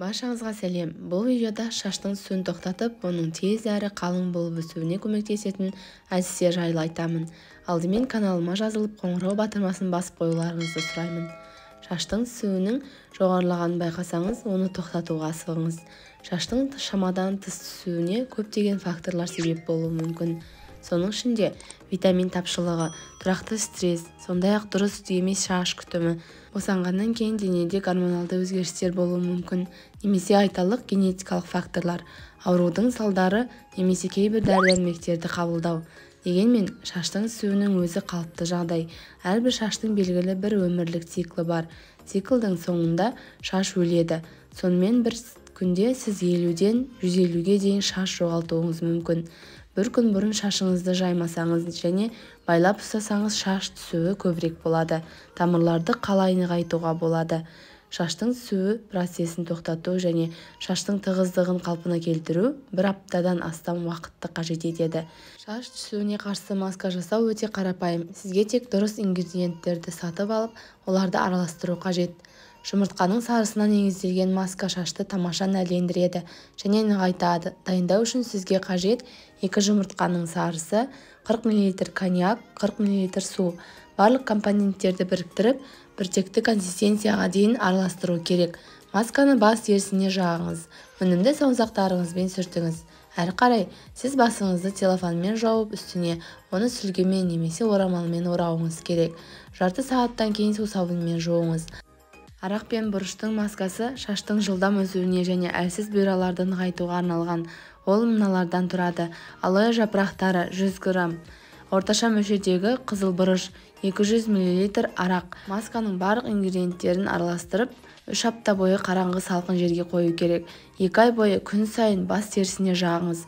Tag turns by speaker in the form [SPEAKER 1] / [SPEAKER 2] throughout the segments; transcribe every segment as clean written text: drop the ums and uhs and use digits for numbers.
[SPEAKER 1] Баршаңызға сәлем. Бұл видеода шаштың түсуін тоқтатып, оның тез әрі қалың болып өсуіне көмектесетін әдістер жайлы айтамын. Алдымен каналыма жазылып, қоңырау батырмасын басып қоюларыңызды сұраймын. Шаштың түсуінің жоғарылағанын байқасаңыз, оны тоқтатуға асығыңыз. Шаштың шамадан тыс түсуіне көптеген факторлар себеп болуы мүмкін. Соның ішінде витамин тапшылығы, тұрақты стресс, сондай-ақ дұрыс емес шаш күтімі, босанғаннан кейін денеде гормоналды өзгерістер болуы мүмкін, немесе айталық генетикалық факторлар, аурудың салдары немесе кейбір дәрі-дәрмектерді қабылдау. Дегенмен, шаштың түсуінің өзі қалыпты жағдай. Әрбір шаштың белгілі бір өмірлік циклі бар. Циклдің соңында шаш өледі. Сонымен бір күнде сіз 50-ден 150-ге дейін шаш жоғалтуыңыз мүмкін. Бір күн бұрын шашыңызды жаймасаңыз және байлап ұстасаңыз шаш түсуі көбірек болады. Тамырларды қалай нығайтуға болады? Шаштың түсуі процесін тоқтату және шаштың тығыздығын қалпына келтіру бір аптадан астам уақытты қажет етеді. Шаш түсуіне қарсы маска жасау өте қарапайым. Сізге тек дұрыс ингредиенттерді сатып алып, оларды араластыру қажет. Жұмыртқаның сарысына негізделген маска шашты тамаша нәрлендіреді және нығайтады. Дайындау үшін сізге қажет 2 жұмыртқаның сарысы, 40 мл коньяк, 40 мл су. Барлық компоненттерді біріктіріп, біртекті консистенцияға дейін араластыру керек. Масканы бас терісіне жағыңыз. Өнімді саусақтарыңызбен сүртіңіз. Әрі қарай, сіз басыңызды целлофанмен жауып, үстіне оны сүлгімен немесе орамалмен орауыңыз керек. Жарты сағаттан кейін сусабынмен жуыңыз. Арақ пен бұрыштың маскасы шаштың жылдам өсуіне және әлсіз бұйраларды нығайтуға арналған. Ол мыналардан тұрады: алоэ жапырақтары 100 грамм, орташа мөлшердегі қызыл бұрыш 200 мл арақ. Масканың барлық ингредиенттерін араластырып, 3 апта бойы қараңғы салқын жерге қою керек. 2 ай бойы күн сайын бас терісіне жағыңыз.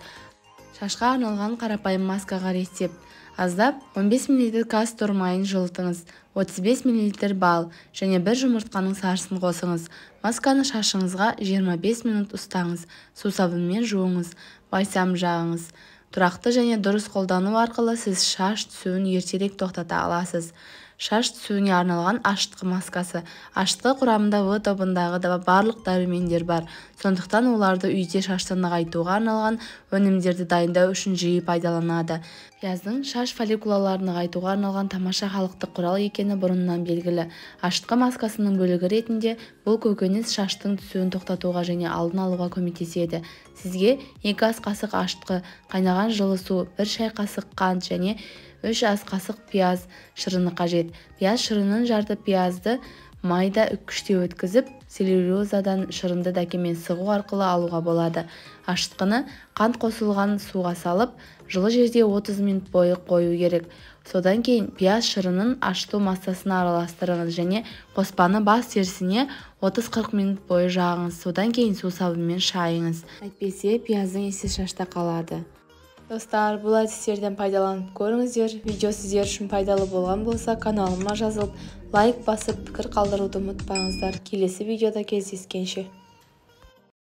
[SPEAKER 1] Шашқа арналған қарапайым маскаға рецепт. Аздап 15 мл кастор майын жылытыңыз, 35 мл бал және бір жұмыртқаның сарысын қосыңыз. Масканы шашыңызға 25 минут ұстаңыз, сусабынмен жуыңыз, бальзам жағыңыз. Тұрақты және дұрыс қолдану арқылы сіз шаш түсуін ертерек тоқтата аласыз. Шаш түсуіне арналған ашытқы маскасы. Ашытқы құрамында В тобындағы барлық дәрумендер бар. Сондықтан оларды үйде шашты нығайтуға арналған өнімдерді дайындау үшін жиі пайдаланады. Пияздың шаш фолликулаларын нығайтуға арналған тамаша халықтық құрал екені бұрыннан белгілі. Ашытқы маскасының бөлігі ретінде бұл көкөніс шаштың түсуін тоқтатуға және алдын алуға көмектеседі. Сізге 2 ас қасық ашытқы, қайнаған жылы су, 1 шай қасық қант және 3 ас қасық пияз шырыны қажет. Пияз шырынын жарты пиязды майда үккіште өткізіп, целлюлозадан шырынды дәкемен сығу арқылы алуға болады. Ашытқыны қант қосылған суға салып, жылы жерде 30 минут бойы қою керек. Содан кейін пияз шырынын ашыту массасына араластырыңыз және қоспаны бас терісіне 30-40 минут бойы жағыңыз. Содан кейін сусабынмен шайыңыз. Әйтпесе пияздың иісі шашта қалады. Достар, бұл әдістерден пайдаланып көріңіздер. Видео сіздер үшін пайдалы болған болса, каналыма жазылып, лайк басып, пікір қалдыруды ұмытпаңыздар. Келесі видеода кездескенше.